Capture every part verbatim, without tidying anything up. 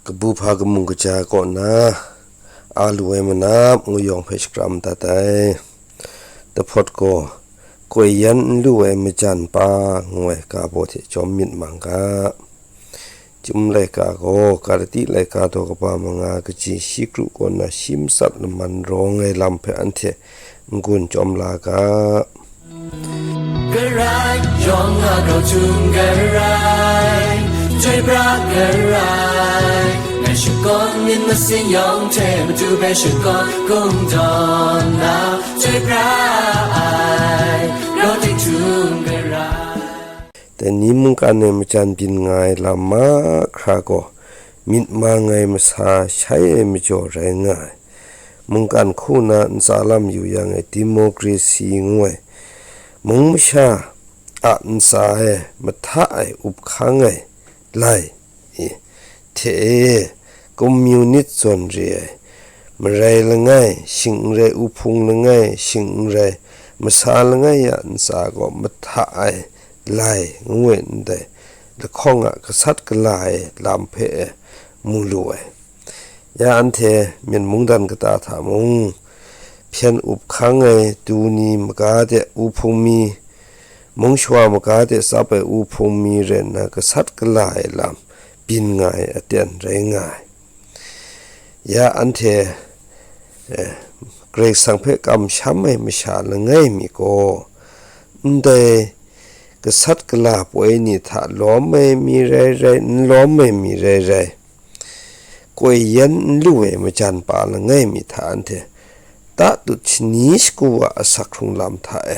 Kabu hpa kamu kaja kaw na a lu ai manap nguyawng hpe shakram dat ai. Dahpawt gaw, koi yan n lu ai majan pa ngu ai ga baw hte jawm myit mang ga. Chyum laika gaw, Galati laika daw kaba manga kaji shi kru kaw na shi matsat laman rawng ai lam hpe anhte n-gun chyawm la ga. Karai, yawng a grau htum karai, chyoi pra karai, ngai shakawn myit masin yawng hte matu hpe shakawn kungdawn na, chyoi pra ai, grau ting htum karai. Dai ni mungkan e majan byin nga ai lam mahkra gaw, myit mang ai masa shai ai majaw rai nga ai. Mungkan hku na ntsa lam yu yang e, democracy ngu ai, mung masha a ntsa e mahta ai up hkang ai lai, i, hte e, komunit zawn re ai, marai langai, shing n rai, uhpung langai, shing n rai, masa langai a ntsa gaw mahta ai lai, ngu ai ndai lahkawng a gasat gala ai lam hpe e mu lu ai. Ya anhte Myen mungdan kata hta mung, hpyen up hkang ai du ni maga de uhpung mi, mung shawa maga de tsap ai uhpung mi rai nna gasat gala ai lam byin nga ai aten rai nga ai. Ya anhte, eh, Karai Kasang hpe kamsham ai masha langai mi gaw, ndai gasat gala poi ni hta lawm ai mi rai rai, n lawm ai mi rai rai, koi yan n lu ai majan pa langai mi hta anhte tatut shani shagu a asak hkrung lam hta e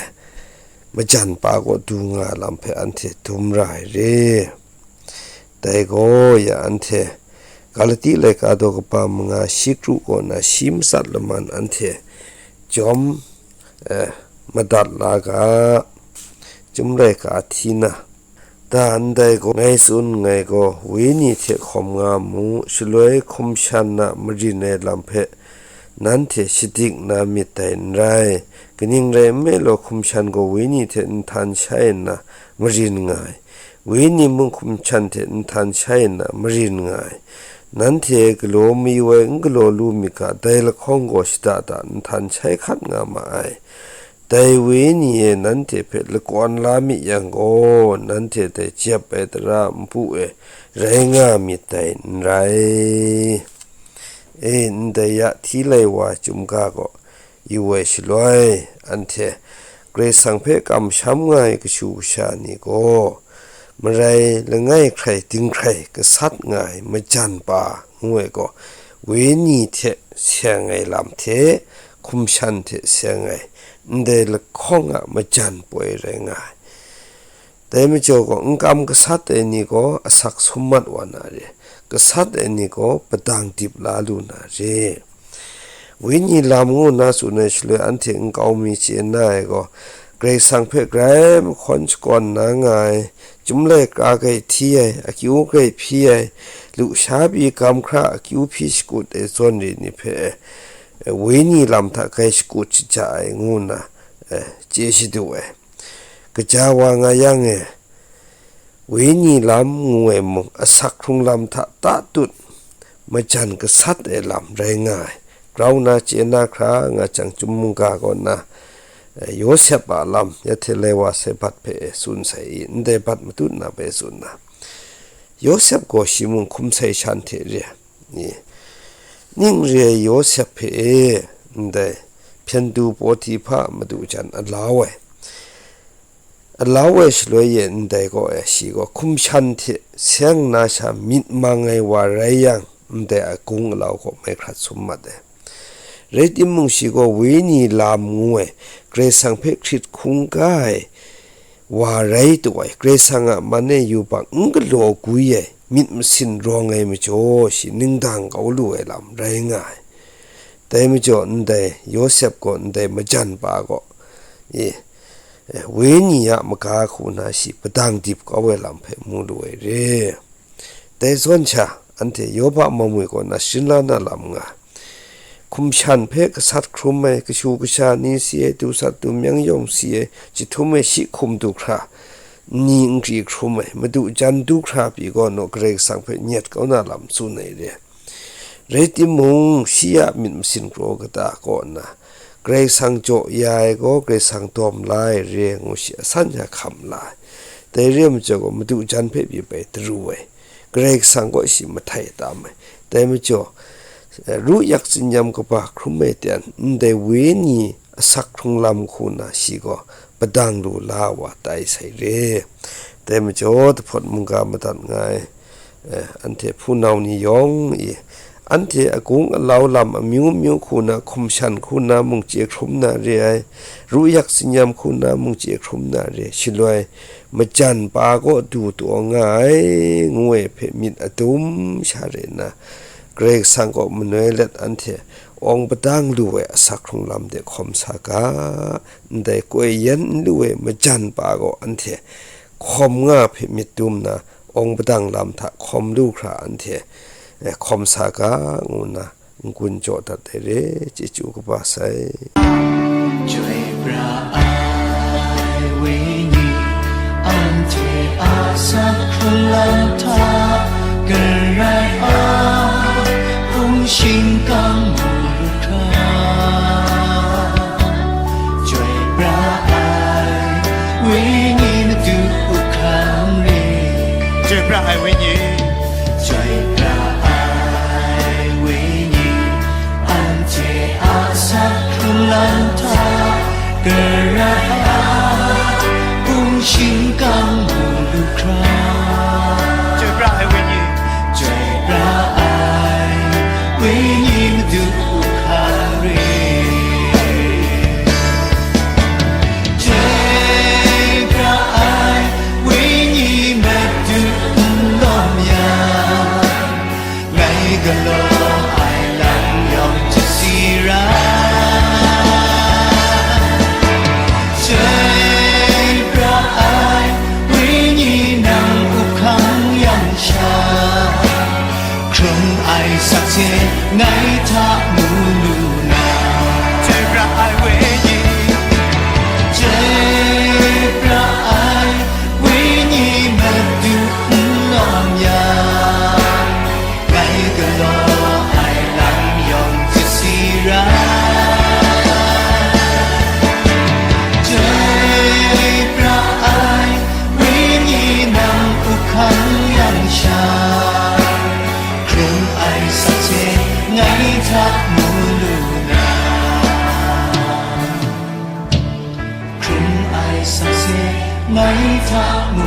majan pa kaw du nga lam hpe anhte dum ra ai re. Dai gaw ya anhte Galati laika daw kaba manga shi kru kaw na shi matsat laman anhte jawm, eh, madat la ga, Chyum laika hti na. Da ndai gaw, ngai tsun nngai gaw, Wenyi hte hkawm nga mu, shaloi hkum shan na marin ai lam hpe nanhte shadik na myit dai n rai. Kaning rai nme law, hkum shan gaw Wenyi hte nhtan shai nna marin nga ai, Wenyi mung hkum shan hte nhtan shai nna marin nga ai. Nanhte galaw mayu ai n galaw lu myit ga, dai lahkawng gaw shada da nhtan shai hkat nga ma ai. Dai Wenyi e nanhte hpe lakawn la myit yang gaw, nanhte dai jep ai tara npu e rai nga myit dai n rai. E, ndai ya hti lai wa chyum ga gaw, yu ai shaloi, anhte Karai Kasang hpe kamsham nga ai kashu kasha ni gaw, marai langai hkrai dinghkrai gasat nga ai majan pa ngu ai gaw, Wenyi hte seng ai lam hte, hkum shan hte seng ai, ndai lahkawng a majan poi rai nga ai. Dai majaw gaw, n kam gasat ai ni gaw asak sum mat wa na re, gasat ai ni gaw padang dip la lu na re. Wenyi lam ngu na tsun ai shaloi anhte nkau mi chye na ai gaw, Karai Kasang hpe grai mahkawn shakawn na nga ai, Chyum laika grai hti ai, akyu grai hpyi ai, lusha pyi gam hkra akyu hpyi shakut ai zawn re ni hpe, eh, Wenyi lam hta grai shakut shaja ai ngu nna, eh, chye shadu ai. Kaja wa nga yang e, Wenyi lam ngu ai mung, asak hkrung lam hta tatut majan gasat ai lam rai nga ai. Grau na chye na hkra nga jang, Chyum mungga kaw na, eh, Yawsep a lam, ya hte lai wa sai bat hpe e tsun sai i, ndai bat matut na bai tsun na. Yawsep gaw shi mung hkum sai shan hte re ai. Ni, ning re ai Yawsep hpe e, ndai hpyen du Pawtihpa a madu jan alau ai. Alau ai shaloi e ndai gaw e, shi gaw hkum shan hte seng na sha myit mang ai wa rai yang, ndai a gung alau gaw mai hkrat sum mat ai. Rai timung, shi gaw Wenyi lam ngu ai, Karai Kasang hpe hkrit hkungga ai wa rai taw ai, Karai Kasang a man e yubak n galaw gwi ai, myit masin rawng ai majaw, shi ningdang kau lu ai lam rai nga ai. Dai majaw, ndai Yawsep gaw ndai majan pa gaw, e, e, Wenyi a maga hku na shi padang dip kau ai lam hpe mu lu ai re. Dai zawn sha, anhte Yoba mamwi kaw na sharin la na lam nga. Hkum shan hpe gasat hkrum ai, kashu kasha ni si ai, dusat dumyang yawng si ai, jahtum e shi hkum du hkra, nni nkri hkrum ai, madu jan du hkra pyi gaw naw Karai Kasang hpe nyet kau na lam tsun ai re. Rai timung, shi a myit masin kraw kata kaw nna, Karai Kasang jaw ya ai gaw, Karai Kasang dawm la ai re ngu shi asan ya hkam la ai. Dai re ai majaw gaw, madu jan hpe pyi bai daru ai, Karai Kasang kaw shi mahtai tam ai. Dai majaw, ru yak tsinyam kaba hkrum ai ten, ndai wenyi asak hkrung lam hku na shi gaw padang lu la wa tai sai re. Dai majaw, dahpawt mungga madat nga ai, eh, anhte hpunau ni yawng i, anhte agung alau lam amyu myu hku na, hkum shan hku na mung chye hkrum na re ai, ru yak tsinyam hku na mung chye hkrum na re, shaloi majan pa kaw du taw nga ai, ngu ai hpe myit adum sha re nna, Karai Kasang kaw manoi let anhte awng padang lu ai asak hkrung lam de hkawm sa ga, ndai koi yan n lu ai majan pa gaw anhte hkawm nga hpe myit dum nna, awng padang lam hta hkawm lu hkra anhte, eh, hkawm sa ga, ngu nna n-gun jaw dat ai re, chyeju kaba sai. Chyoi pra ai wenyi, anhte a asak hkrung lam hta, Karai a hpung shingkang mu lu hkra. Chyoi pra ai wenyi, madu hkang re. Chyoi pra ai wenyi. Chyoi pra ai wenyi, anhte a asak hkrung lam hta, Karai a hpung shingkang mu lu hkra. Chyoi pra ai wenyi. Chyoi pra ai wenyi, madu hkang re. Chyoi pra ai wenyi, madu n lawm yang, ngai galaw ai lam yawng chyasi ra. Chyoi pra ai wenyi, nang up hkang yang sha, hkrung ai sakse ngai hta mu lu na. Chyoi pra ai wenyi. Chyoi pra ai wenyi, madu n lawm yang, ngai galaw ai lam yawng chyasi ra. Chyoi pra ai wenyi, nang up hkang yang sha, hkrung ai sakse ngai hta mu lu na. Hkrung ai sakse ngai hta mu